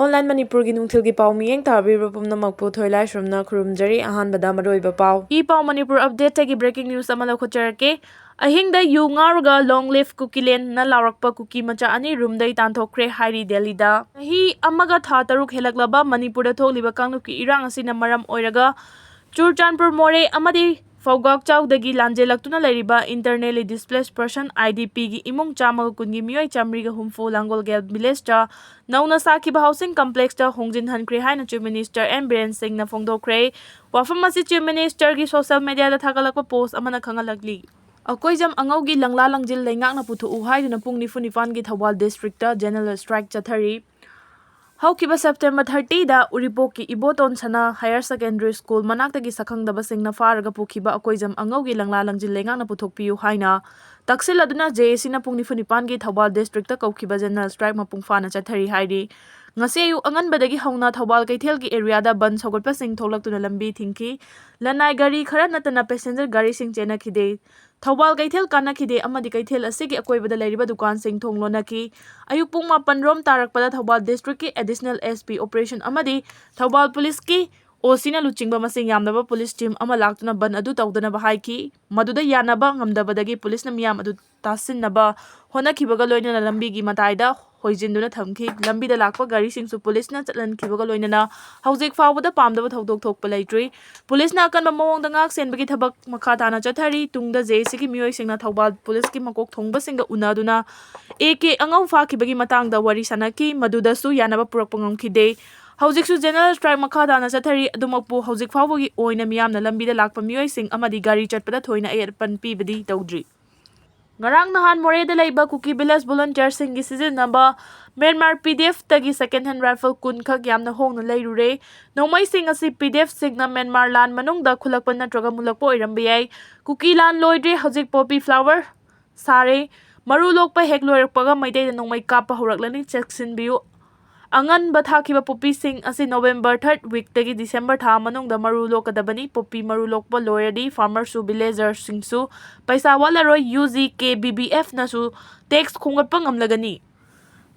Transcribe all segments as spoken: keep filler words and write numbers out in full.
Online ꯃꯅꯤꯄꯨꯔꯒꯤ ꯅꯨꯡꯊꯤꯜꯒꯤ ꯄꯥꯎ ꯃꯤꯠꯌꯦꯡ ꯇꯥꯕꯤꯔꯤꯕ ꯄꯨꯝꯅꯃꯛꯄꯨ ꯊꯣꯏꯂꯥꯏꯁ꯭ꯔꯝꯅ ꯈꯨꯔꯨꯝꯖꯔꯤ꯫ ꯑꯍꯥꯟꯕꯗ ꯃꯔꯨꯑꯣꯏꯕ ꯄꯥꯎ꯫ ꯏ ꯄꯥꯎ ꯃꯅꯤꯄꯨꯔ ꯑꯞꯗꯦꯠꯇꯒꯤ breaking news ꯑꯃ ꯂꯧꯈꯠꯆꯔꯛꯀꯦ꯫ ꯑꯍꯤꯡꯗ ꯌꯨ ꯉꯥꯎꯔꯒ long live ꯀꯨꯀꯤꯂꯦꯟꯅ ꯂꯥꯎꯔꯛꯄ ꯀꯨꯀꯤ ꯃꯆꯥ ꯑꯅꯤ ꯔꯨꯝꯗꯒꯤ ꯇꯥꯟꯊꯣꯛꯈ꯭ꯔꯦ ꯍꯥꯏꯔꯤ ꯗꯦꯜꯂꯤꯗ꯫ ꯆꯍꯤ ꯑꯃꯒ ꯊꯥ ꯇꯔꯨꯛ ꯍꯦꯜꯂꯛꯂꯕ ꯃꯅꯤꯄꯨꯔꯗ ꯊꯣꯛꯂꯤꯕ ꯀꯥꯡꯂꯨꯞꯀꯤ ꯏꯔꯥꯡ ꯑꯁꯤꯅ ꯃꯔꯝ ꯑꯣꯏꯔꯒ ꯆꯨꯔꯆꯥꯟꯄꯨꯔ ꯃꯣꯔꯦ ꯑꯃꯗꯤ ꯐꯧꯒꯥꯛꯆꯥꯎꯗꯒꯤ ꯂꯥꯟꯖꯦꯜꯂꯛꯇꯨꯅ ꯂꯩꯔꯤꯕ internally displaced person, IDPꯒꯤ ꯏꯃꯨꯡ ꯆꯥꯝꯃꯒ ꯀꯨꯟꯒꯤ ꯃꯤꯑꯣꯏ ꯆꯥꯃꯔꯤꯒ ꯍꯨꯝꯐꯨ ꯂꯥꯡꯒꯣꯜ ꯒꯦꯜ ꯚꯤꯂꯦꯖꯇ ꯅꯧꯅ ꯁꯥꯈꯤꯕ housing complexꯇ ꯍꯣꯡꯖꯤꯟꯍꯟꯈ꯭ꯔꯦ ꯍꯥꯏꯅ Chief Minister N ꯕꯤꯔꯦꯟ ꯁꯤꯡꯅ ꯐꯣꯡꯗꯣꯛꯈ꯭ꯔꯦ꯫ ꯋꯥꯐꯝ ꯑꯁꯤ Chief Ministerꯒꯤ social mediaꯗ ꯊꯥꯒꯠꯂꯛꯄ post ꯑꯃꯅ ꯈꯪꯍꯜꯂꯛꯂꯤ꯫ ꯑꯀꯣꯏꯖꯝ ꯑꯉꯧꯒꯤ ꯂꯪꯂꯥ ꯂꯪꯖꯤꯜ ꯂꯩꯉꯥꯛꯅ ꯄꯨꯊꯣꯛꯎ ꯍꯥꯏꯗꯨꯅ ꯄꯨꯡ ꯅꯤꯐꯨ ꯅꯤꯄꯥꯟꯒꯤ ꯊꯧꯕꯥꯜ districtꯇ general strike ꯆꯠꯊꯔꯤ꯫ ꯍꯧꯈꯤꯕ September thirtyꯗ ꯎꯔꯤꯄꯣꯛꯀꯤ ꯏꯕꯣꯇꯣꯟ ꯁꯅꯥ Higher Secondary School ꯃꯅꯥꯛꯇꯒꯤ ꯁꯛꯈꯪꯗꯕꯁꯤꯡꯅ ꯐꯥꯔꯒ ꯄꯨꯈꯤꯕ ꯑꯀꯣꯏꯖꯝ ꯑꯉꯧꯒꯤ ꯂꯪꯂꯥ ꯂꯪꯖꯤꯜ ꯂꯩꯉꯥꯛꯅ ꯄꯨꯊꯣꯛꯄꯤꯌꯨ ꯍꯥꯏꯅ ꯇꯛꯁꯤꯜꯂꯗꯨꯅ JACꯅ ꯄꯨꯡ ꯅꯤꯐꯨ ꯅꯤꯄꯥꯟꯒꯤ ꯊꯧꯕꯥꯜ districtꯇ ꯀꯧꯈꯤꯕ general strike ꯃꯄꯨꯡ ꯐꯥꯅ ꯆꯠꯊꯔꯤ ꯍꯥꯏꯔꯤ꯫ ꯉꯁꯤ ꯑꯌꯨꯛ ꯑꯉꯟꯕꯗꯒꯤ ꯍꯧꯅ ꯊꯧꯕꯥꯜ ꯀꯩꯊꯦꯜꯒꯤ areaꯗ ꯕꯟ ꯁꯧꯒꯠꯄꯁꯤꯡ ꯊꯣꯛꯂꯛꯇꯨꯅ ꯂꯝꯕꯤ ꯊꯤꯡꯈꯤ꯫ ꯂꯅꯥꯏ ꯒꯥꯔꯤ ꯈꯔ ꯅꯠꯇꯅ passenger ꯒꯥꯔꯤꯁꯤꯡ ꯆꯦꯟꯅꯈꯤꯗꯦ꯫ ꯊꯧꯕꯥꯜ ꯀꯩꯊꯦꯜ ꯀꯥꯟꯅꯈꯤꯗꯦ ꯑꯃꯗꯤ ꯀꯩꯊꯦꯜ ꯑꯁꯤꯒꯤ ꯑꯀꯣꯏꯕꯗ ꯂꯩꯔꯤꯕ ꯗꯨꯀꯥꯟꯁꯤꯡ ꯊꯣꯡ ꯂꯣꯟꯅꯈꯤ꯫ ꯑꯌꯨꯛ ꯄꯨꯡ ꯃꯥꯄꯟ ꯔꯣꯝ ꯇꯥꯔꯛꯄꯗ ꯊꯧꯕꯥꯜ districtꯀꯤ additional SP operation ꯑꯃꯗꯤ ꯊꯧꯕꯥꯜ policeꯀꯤ OCꯅ ꯂꯨꯆꯤꯡꯕ ꯃꯁꯤꯡ ꯌꯥꯝꯂꯕ police team ꯑꯃ ꯂꯥꯛꯇꯨꯅ ꯕꯟ ꯑꯗꯨ ꯇꯧꯗꯅꯕ ꯍꯥꯏꯈꯤ꯫ ꯃꯗꯨꯗ ꯌꯥꯅꯕ ꯉꯝꯗꯕꯗꯒꯤ policeꯅ ꯃꯤꯌꯥꯝ ꯑꯗꯨ ꯇꯥꯁꯤꯟꯅꯕ ꯍꯣꯠꯅꯈꯤꯕꯒ ꯂꯣꯏꯅꯅ ꯂꯝꯕꯤꯒꯤ ꯃꯇꯥꯏꯗ ꯍꯣꯏꯖꯤꯟꯗꯨꯅ ꯊꯝꯈꯤ꯫ ꯂꯝꯕꯤꯗ ꯂꯥꯛꯄ ꯒꯥꯔꯤꯁꯤꯡꯁꯨ policeꯅ ꯆꯠꯍꯟꯈꯤꯕꯒ ꯂꯣꯏꯅꯅ ꯍꯧꯖꯤꯛ ꯐꯥꯎꯕꯗ ꯄꯥꯝꯗꯕ ꯊꯧꯗꯣꯛ ꯊꯣꯛꯄ ꯂꯩꯇ꯭ꯔꯤ꯫ Policeꯅ ꯑꯀꯟꯕ ꯃꯑꯣꯡꯗ ꯉꯥꯛ ꯁꯦꯟꯕꯒꯤ ꯊꯕꯛ ꯃꯈꯥ ꯇꯥꯅ ꯆꯠꯊꯔꯤ꯫ ꯇꯨꯡꯗ JACꯒꯤ ꯃꯤꯑꯣꯏꯁꯤꯡꯅ ꯊꯧꯕꯥꯜ policeꯀꯤ ꯃꯀꯣꯛ ꯊꯣꯡꯕꯁꯤꯡꯒ ꯎꯅꯗꯨꯅ AK ꯑꯉꯧ ꯐꯥꯈꯤꯕꯒꯤ ꯃꯇꯥꯡꯗ ꯋꯥꯔꯤ ꯁꯥꯟꯅꯈꯤ꯫ ꯃꯗꯨꯗꯁꯨ ꯌꯥꯅꯕ ꯄꯨꯔꯛꯄ ꯉꯝꯈꯤꯗꯦ꯫ ꯍꯧꯖꯤꯛꯁꯨ general strike ꯃꯈꯥ ꯇꯥꯅ ꯆꯠꯊꯔꯤ꯫ ꯑꯗꯨꯃꯛꯄꯨ ꯍꯧꯖꯤꯛ ꯐꯥꯎꯕꯒꯤ ꯑꯣꯏꯅ ꯃꯤꯌꯥꯝꯅ ꯂꯝꯕꯤꯗ ꯂꯥꯛꯄ ꯃꯤꯑꯣꯏꯁꯤꯡ ꯑꯃꯗꯤ ꯒꯥꯔꯤ ꯆꯠꯄꯗ ꯊꯣꯏꯅ ꯑꯌꯦꯠ ꯑꯄꯟ ꯄꯤꯕꯗꯤ ꯇꯧꯗ꯭ꯔꯤ꯫ ꯉꯔꯥꯡ ꯅꯍꯥꯟ ꯃꯣꯔꯦꯗ ꯂꯩꯕ ꯀꯨꯀꯤ village volunteerꯁꯤꯡꯒꯤ ꯁꯤꯖꯤꯟꯅꯕ Myanmar PDFꯇꯒꯤ second hand rifle ꯀꯨꯟ ꯈꯛ ꯌꯥꯝꯅ ꯍꯣꯡꯅ ꯂꯩꯔꯨꯔꯦ꯫ ꯅꯣꯡꯃꯩꯁꯤꯡ ꯑꯁꯤ PDFꯁꯤꯡꯅ Myanmar ꯂꯥꯟ ꯃꯅꯨꯡꯗ ꯈꯨꯜꯂꯛꯄ ꯅꯠꯇ꯭ꯔꯒ ꯃꯨꯜꯂꯛꯄ ꯑꯣꯏꯔꯝꯕ ꯌꯥꯏ꯫ ꯀꯨꯀꯤ ꯂꯥꯟ ꯂꯣꯏꯗ꯭ꯔꯤ, ꯍꯧꯖꯤꯛ poppy flower ꯁꯥꯔꯦ꯫ ꯃꯔꯨ ꯂꯣꯛꯄ ꯍꯦꯛ ꯂꯣꯏꯔꯛꯄꯒ ꯃꯩꯇꯩꯗ ꯅꯣꯡꯃꯩ ꯀꯥꯞꯄ ꯍꯧꯔꯛꯂꯅꯤ, ꯆꯦꯛꯁꯤꯟꯕꯤꯌꯨ꯫ ꯑꯉꯟꯕ ꯊꯥꯈꯤꯕ poppyꯁꯤꯡ ꯑꯁꯤ November third weekꯇꯒꯤ December ꯊꯥ ꯃꯅꯨꯡꯗ ꯃꯔꯨ ꯂꯣꯛꯀꯗꯕꯅꯤ꯫ Poppy ꯃꯔꯨ ꯂꯣꯛꯄ ꯂꯣꯏꯔꯗꯤ farmerꯁꯨ villagerꯁꯤꯡꯁꯨ ꯄꯩꯁꯥ ꯋꯥꯠꯂꯔꯣꯏ꯫ UGKBBFꯅꯁꯨ tax ꯈꯣꯝꯒꯠꯄ ꯉꯝꯂꯒꯅꯤ꯫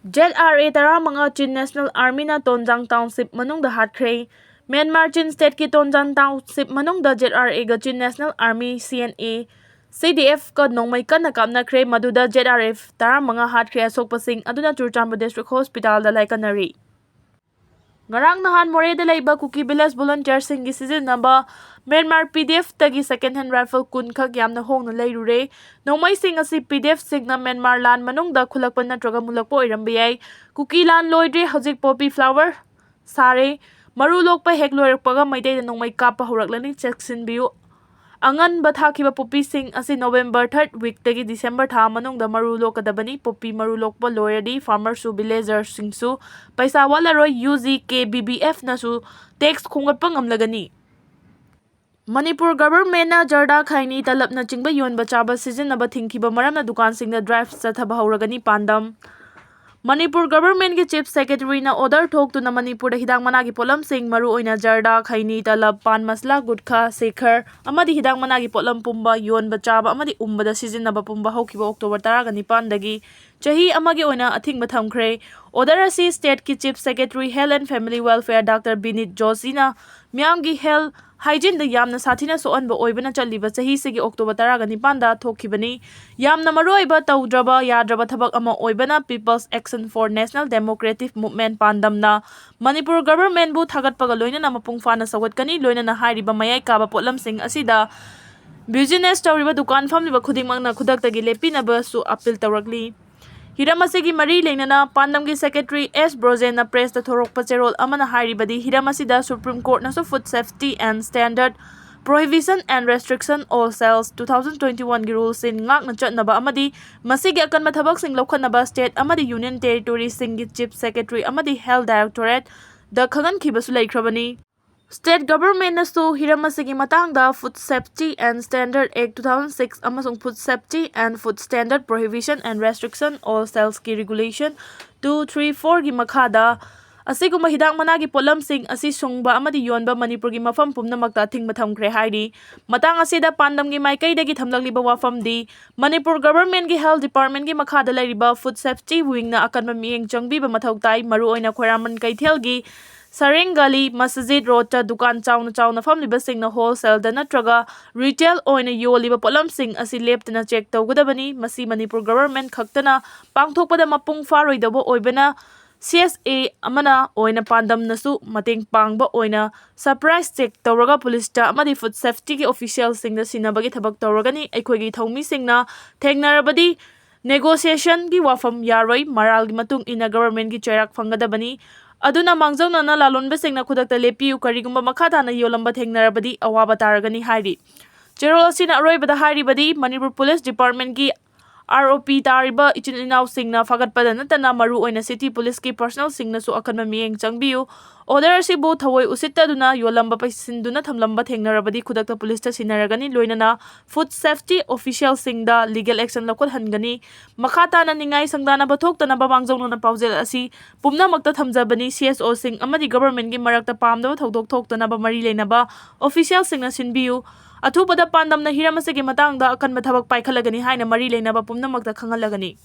ꯖꯦꯗ ꯑꯥꯔ ꯑꯦ ꯇꯔꯥꯃꯉꯥ Chin National Armyꯅ ꯇꯣꯟꯖꯥꯡ Township ꯃꯅꯨꯡꯗ ꯍꯥꯠꯈ꯭ꯔꯦ꯫ ꯃ꯭ꯌꯥꯟꯃꯥꯔ ꯆꯤꯟ ꯁ꯭ꯇꯦꯠꯀꯤ ꯇꯣꯟꯖꯥꯡ Township ꯃꯅꯨꯡꯗ ꯖꯦꯗ ꯑꯥꯔ ꯑꯦꯒ Chin National Army, C N A, C D ꯑꯦꯐꯀ ꯅꯣꯡꯃꯩ ꯀꯟꯅ ꯀꯥꯞꯅꯈ꯭ꯔꯦ꯫ ꯃꯗꯨꯗ ꯖꯦꯗ ꯑꯥꯔ ꯑꯦꯐ ꯇꯔꯥꯃꯉꯥ ꯍꯥꯠꯈ꯭ꯔꯦ꯫ ꯑꯁꯣꯛꯄꯁꯤꯡ ꯑꯗꯨꯅ ꯆꯨꯔꯆꯥꯟꯄꯨꯔ District Hospitalꯗ ꯂꯥꯏꯀꯠꯅꯔꯤ꯫ ꯉꯔꯥꯡ ꯅꯍꯥꯟ ꯃꯣꯔꯦꯗ ꯂꯩꯕ ꯀꯨꯀꯤ Village Volunteerꯁꯤꯡꯒꯤ ꯁꯤꯖꯤꯟꯅꯕ ꯃ꯭ꯌꯥꯟꯃꯥꯔ ꯄꯤ ꯗꯤ ꯑꯦꯐꯇꯒꯤ second hand rifle ꯀꯨꯟ ꯈꯛ ꯌꯥꯝꯅ ꯍꯣꯡꯅ ꯂꯩꯔꯨꯔꯦ꯫ ꯅꯣꯡꯃꯩꯁꯤꯡ ꯑꯁꯤ ꯄꯤ ꯗꯤ ꯑꯦꯐꯁꯤꯡꯅ ꯃ꯭ꯌꯥꯟꯃꯥꯔ ꯂꯥꯟ ꯃꯅꯨꯡꯗ ꯈꯨꯜꯂꯛꯄ ꯅꯠꯇ꯭ꯔꯒ ꯃꯨꯜꯂꯛꯄ ꯑꯣꯏꯔꯝꯕ ꯌꯥꯏ꯫ ꯀꯨꯀꯤ ꯂꯥꯟ ꯂꯣꯏꯗ꯭ꯔꯤ, ꯍꯧꯖꯤꯛ poppy flower ꯁꯥꯔꯦ꯫ ꯃꯔꯨ ꯂꯣꯛꯄ ꯍꯦꯛ ꯂꯣꯏꯔꯛꯄꯒ ꯃꯩꯇꯩꯗ ꯅꯣꯡꯃꯩ ꯀꯥꯞꯄ ꯍꯧꯔꯛꯂꯅꯤ, ꯆꯦꯛꯁꯤꯟꯕꯤꯌꯨ꯫ ꯑꯉꯟꯕ ꯊꯥꯈꯤꯕ ꯄꯣꯄꯤꯁꯤꯡ ꯑꯁꯤ November third weekꯇꯒꯤ December ꯊꯥ ꯃꯅꯨꯡꯗ ꯃꯔꯨ ꯂꯣꯛꯀꯗꯕꯅꯤ꯫ ꯄꯣꯄꯤ ꯃꯔꯨ ꯂꯣꯛꯄ ꯂꯣꯏꯔꯗꯤ farmerꯁꯨ, villagerꯁꯤꯡꯁꯨ ꯄꯩꯁꯥ ꯋꯥꯠꯂꯔꯣꯏ꯫ ꯌꯨ ꯖꯤ ꯀꯦ ꯕꯤ ꯕꯤ ꯑꯦꯐꯅꯁꯨ tax ꯈꯣꯝꯒꯠꯄ ꯉꯝꯂꯒꯅꯤ꯫ ꯃꯅꯤꯄꯨꯔ Governmentꯅ ꯖꯔꯗꯥ, ꯈꯩꯅꯤ, ꯇꯂꯞꯅꯆꯤꯡꯕ ꯌꯣꯟꯕ ꯆꯥꯕ ꯁꯤꯖꯤꯟꯅꯕ ꯊꯤꯡꯈꯤꯕ ꯃꯔꯝꯅ ꯗꯨꯀꯥꯟꯁꯤꯡꯗ drive ꯆꯠꯊꯕ ꯍꯧꯔꯒꯅꯤ꯫ ꯄꯥꯟꯗꯝ: ꯃꯅꯤꯄꯨꯔ Governmentꯀꯤ Chief Secretaryꯅ order ꯊꯣꯛꯇꯨꯅ ꯃꯅꯤꯄꯨꯔꯗ ꯍꯤꯗꯥꯛ ꯃꯅꯥꯒꯤ ꯄꯣꯠꯂꯝꯁꯤꯡ, ꯃꯔꯨꯑꯣꯏꯅ ꯖꯔꯗꯥ, ꯈꯩꯅꯤ, ꯇꯂꯞ, ꯄꯥꯟ ꯃꯁꯂꯥ, ꯒꯨꯠꯈꯥ, ꯁꯤꯈꯔ ꯑꯃꯗꯤ ꯍꯤꯗꯥꯛ ꯃꯅꯥꯒꯤ ꯄꯣꯠꯂꯝ ꯄꯨꯝꯕ ꯌꯣꯟꯕ, ꯆꯥꯕ ꯑꯃꯗꯤ ꯎꯝꯕꯗ ꯁꯤꯖꯤꯟꯅꯕ ꯄꯨꯝꯕ ꯍꯧꯈꯤꯕ October ꯇꯔꯥꯒ ꯅꯤꯄꯥꯟꯗꯒꯤ ꯆꯍꯤ ꯑꯃꯒꯤ ꯑꯣꯏꯅ ꯑꯊꯤꯡꯕ ꯊꯝꯈ꯭ꯔꯦ꯫ Order ꯑꯁꯤ stateꯀꯤ Chief Secretary Health and Family Welfare Doctor Binit Joshiꯅ ꯃꯤꯌꯥꯝꯒꯤ health hygieneꯗ ꯌꯥꯝꯅ ꯁꯥꯊꯤꯅ ꯁꯣꯛꯍꯟꯕ ꯑꯣꯏꯕꯅ ꯆꯠꯂꯤꯕ ꯆꯍꯤꯁꯤꯒꯤ October ꯇꯔꯥꯒ ꯅꯤꯄꯥꯟꯗ ꯊꯣꯛꯈꯤꯕꯅꯤ꯫ ꯌꯥꯝꯅ ꯃꯔꯨꯑꯣꯏꯕ ꯇꯧꯗ꯭ꯔꯕ ꯌꯥꯗ꯭ꯔꯕ ꯊꯕꯛ ꯑꯃ ꯑꯣꯏꯕꯅ People's Action for National Democratic Movement ꯄꯥꯟꯗꯝꯅ Manipur Governmentꯕꯨ ꯊꯥꯒꯠꯄꯒ ꯂꯣꯏꯅꯅ ꯃꯄꯨꯡ ꯐꯥꯅ ꯁꯧꯒꯠꯀꯅꯤ꯫ ꯂꯣꯏꯅꯅ ꯍꯥꯏꯔꯤꯕ ꯃꯌꯥꯏ ꯀꯥꯕ ꯄꯣꯠꯂꯝꯁꯤꯡ ꯑꯁꯤꯗ business ꯇꯧꯔꯤꯕ ꯗꯨꯀꯥꯟ ꯐꯝꯂꯤꯕ ꯈꯨꯗꯤꯡꯃꯛꯅ ꯈꯨꯗꯛꯇꯒꯤ ꯂꯦꯞꯄꯤꯅꯕꯁꯨ appeal ꯇꯧꯔꯛꯂꯤ꯫ ꯍꯤꯔꯝ ꯑꯁꯤꯒꯤ ꯃꯔꯤ ꯂꯩꯅꯅ ꯄꯥꯟꯗꯝꯒꯤ Secretary ꯑꯦꯁ ꯕ꯭ꯔꯣꯖꯦꯟꯅ pressꯇ ꯊꯣꯔꯛꯄ ꯆꯦꯔꯣꯜ ꯑꯃꯅ ꯍꯥꯏꯔꯤꯕꯗꯤ, ꯍꯤꯔꯝ ꯑꯁꯤꯗ Supreme Courtꯅꯁꯨ Food Safety and Standard Prohibition and Restriction of Sales two thousand twenty-oneꯒꯤ ruleꯁꯤꯡ ꯉꯥꯛꯅ ꯆꯠꯅꯕ ꯑꯃꯗꯤ ꯃꯁꯤꯒꯤ ꯑꯀꯟꯕ ꯊꯕꯛꯁꯤꯡ ꯂꯧꯈꯠꯅꯕ state ꯑꯃꯗꯤ union territoryꯁꯤꯡꯒꯤ Chief Secretary ꯑꯃꯗꯤ Health Directorateꯗ ꯈꯪꯍꯟꯈꯤꯕꯁꯨ ꯂꯩꯈ꯭ꯔꯕꯅꯤ꯫ State Governmentꯅꯁꯨ ꯍꯤꯔꯝ ꯑꯁꯤꯒꯤ ꯃꯇꯥꯡꯗ Food Safety and Standard Act two thousand six ꯑꯃꯁꯨꯡ Food Safety and Food Standard Prohibition and Restriction of Salesꯀꯤ Regulation two three fourꯒꯤ ꯃꯈꯥꯗ ꯑꯁꯤꯒꯨꯝꯕ ꯍꯤꯗꯥꯛ ꯃꯅꯥꯒꯤ ꯄꯣꯠꯂꯝꯁꯤꯡ ꯑꯁꯤ ꯁꯨꯡꯕ ꯑꯃꯗꯤ ꯌꯣꯟꯕ ꯃꯅꯤꯄꯨꯔꯒꯤ ꯃꯐꯝ ꯄꯨꯝꯅꯃꯛꯇ ꯑꯊꯤꯡꯕ ꯊꯝꯈ꯭ꯔꯦ ꯍꯥꯏꯔꯤ꯫ ꯃꯇꯥꯡ ꯑꯁꯤꯗ ꯄꯥꯟꯗꯝꯒꯤ ꯃꯥꯏꯀꯩꯗꯒꯤ ꯊꯝꯂꯛꯂꯤꯕ ꯋꯥꯐꯝꯗꯤ, ꯃꯅꯤꯄꯨꯔ ꯒꯚꯔꯟꯃꯦꯟꯠꯀꯤ ꯍꯦꯜꯊ ꯗꯤꯄꯥꯔꯠꯃꯦꯟꯠꯀꯤ ꯃꯈꯥꯗ ꯂꯩꯔꯤꯕ ꯐꯨꯗ ꯁꯦꯐꯇꯤ ꯋꯤꯡꯅ ꯑꯀꯟꯕ ꯃꯤꯠꯌꯦꯡ ꯆꯪꯕꯤꯕ ꯃꯊꯧ ꯇꯥꯏ꯫ ꯃꯔꯨꯑꯣꯏꯅ ꯈ꯭ꯋꯥꯏꯔꯝꯕꯟ ꯀꯩꯊꯦꯜꯒꯤ ꯁꯔꯦꯡ ꯒꯂꯤ, ꯃꯁꯖꯤꯗ ꯔꯣꯗꯇ ꯗꯨꯀꯥꯟ ꯆꯥꯎꯅ ꯆꯥꯎꯅ ꯐꯝꯂꯤꯕꯁꯤꯡꯅ ꯍꯣꯜꯁꯦꯜꯗ ꯅꯠꯇ꯭ꯔꯒ ꯔꯤꯇꯦꯜ ꯑꯣꯏꯅ ꯌꯣꯜꯂꯤꯕ ꯄꯣꯠꯂꯝꯁꯤꯡ ꯑꯁꯤ ꯂꯦꯞꯇꯅ ꯆꯦꯛ ꯇꯧꯒꯗꯕꯅꯤ꯫ ꯃꯁꯤ ꯃꯅꯤꯄꯨꯔ ꯒꯚꯔꯟꯃꯦꯟꯠ ꯈꯛꯇꯅ ꯄꯥꯡꯊꯣꯛꯄꯗ ꯃꯄꯨꯡ ꯐꯥꯔꯣꯏꯗꯧꯕ ꯑꯣꯏꯕꯅ, ꯁꯤ ꯑꯦꯁ ꯑꯦ ꯑꯃꯅ ꯑꯣꯏꯅ ꯄꯥꯟꯗꯝꯅꯁꯨ ꯃꯇꯦꯡ ꯄꯥꯡꯕ ꯑꯣꯏꯅ ꯁꯔꯄ꯭ꯔꯥꯏꯖ ꯆꯦꯛ ꯇꯧꯔꯒ ꯄꯨꯂꯤꯁꯇ ꯑꯃꯗꯤ ꯐꯨꯗ ꯁꯦꯐꯇꯤꯒꯤ ꯑꯣꯐꯤꯁꯤꯌꯦꯜꯁꯤꯡꯗ ꯁꯤꯟꯅꯕꯒꯤ ꯊꯕꯛ ꯇꯧꯔꯒꯅꯤ꯫ ꯑꯩꯈꯣꯏꯒꯤ ꯊꯧꯃꯤꯁꯤꯡꯅ ꯊꯦꯡꯅꯔꯕꯗꯤ ꯅꯦꯒꯣꯁꯤꯌꯦꯁꯟꯒꯤ ꯋꯥꯐꯝ ꯌꯥꯔꯣꯏ, ꯃꯔꯥꯜꯒꯤ ꯃꯇꯨꯡ ꯏꯟꯅ ꯒꯚꯔꯟꯃꯦꯟꯠꯀꯤ ꯆꯩꯔꯥꯛ ꯐꯪꯒꯗꯕꯅꯤ꯫ ꯑꯗꯨꯅ ꯃꯥꯡꯖꯧꯅꯅ ꯂꯥꯂꯣꯟꯕꯁꯤꯡꯅ ꯈꯨꯗꯛꯇ ꯂꯦꯞꯄꯤꯌꯨ, ꯀꯔꯤꯒꯨꯝꯕ ꯃꯈꯥ ꯇꯥꯅ ꯌꯣꯜꯂꯝꯕ ꯊꯦꯡꯅꯔꯕꯗꯤ ꯑꯋꯥꯕ ꯇꯥꯔꯒꯅꯤ ꯍꯥꯏꯔꯤ꯫ ꯆꯦꯔꯣꯜ ꯑꯁꯤꯅ ꯑꯔꯣꯏꯕꯗ ꯍꯥꯏꯔꯤꯕꯗꯤ, ꯃꯅꯤꯄꯨꯔ ꯄꯨꯂꯤꯁ ꯗꯤꯄꯥꯔꯠꯃꯦꯟꯠꯀꯤ ꯑꯥꯔ ꯑꯣ ꯄꯤ ꯇꯥꯔꯤꯕ ꯏꯆꯤꯟ ꯏꯅꯥꯎꯁꯤꯡꯅ ꯐꯒꯠꯄꯗ ꯅꯠꯇꯅ ꯃꯔꯨꯑꯣꯏꯅ ꯁꯤꯇꯤ ꯄꯨꯂꯤꯁꯀꯤ ꯄꯔꯁꯅꯦꯜꯁꯤꯡꯅꯁꯨ ꯑꯀꯟꯕ ꯃꯤꯠꯌꯦꯡ ꯆꯪꯕꯤꯌꯨ꯫ ꯑꯣꯔꯗꯔ ꯑꯁꯤꯕꯨ ꯊꯑꯣꯏ ꯎꯁꯤꯠꯇꯗꯨꯅ ꯌꯣꯜꯂꯝꯕ, ꯄꯩꯁꯤꯟꯗꯨꯅ ꯊꯝꯂꯝꯕ ꯊꯦꯡꯅꯔꯕꯗꯤ ꯈꯨꯗꯛꯇ ꯄꯨꯂꯤꯁꯇ ꯁꯤꯟꯅꯔꯒꯅꯤ, ꯂꯣꯏꯅꯅ ꯐꯨꯗ ꯁꯦꯐꯇꯤ ꯑꯣꯐꯤꯁꯤꯌꯦꯜꯁꯤꯡꯗ ꯂꯤꯒꯦꯜ ꯑꯦꯛꯁꯟ ꯂꯧꯈꯠꯍꯟꯒꯅꯤ꯫ ꯃꯈꯥ ꯇꯥꯅ ꯅꯤꯡꯉꯥꯏ ꯁꯪꯗꯥꯅꯕ ꯊꯣꯛꯇꯅꯕ ꯃꯥꯡꯖꯧꯅꯅ ꯄꯥꯎꯖꯦꯜ ꯑꯁꯤ ꯄꯨꯝꯅꯃꯛꯇ ꯊꯝꯖꯕꯅꯤ꯫ ꯁꯤ ꯑꯦꯁ ꯑꯣꯁꯤꯡ ꯑꯃꯗꯤ ꯒꯚꯔꯟꯃꯦꯟꯠꯀꯤ ꯃꯔꯛꯇ ꯄꯥꯝꯗꯕ ꯊꯧꯗꯣꯛ ꯊꯣꯛꯇꯅꯕ ꯃꯔꯤ ꯂꯩꯅꯕ ꯑꯣꯐꯤꯁꯤꯌꯦꯜꯁꯤꯡꯅ ꯁꯤꯟꯕꯤꯌꯨ꯫ ꯑꯊꯨꯕꯗ ꯄꯥꯟꯗꯝꯅ ꯍꯤꯔꯝ ꯑꯁꯤꯒꯤ ꯃꯇꯥꯡꯗ ꯑꯀꯟꯕ ꯊꯕꯛ ꯄꯥꯏꯈꯠꯂꯒꯅꯤ ꯍꯥꯏꯅ ꯃꯔꯤ ꯂꯩꯅꯕ ꯄꯨꯝꯅꯃꯛꯇ ꯈꯪꯍꯜꯂꯒꯅꯤ꯫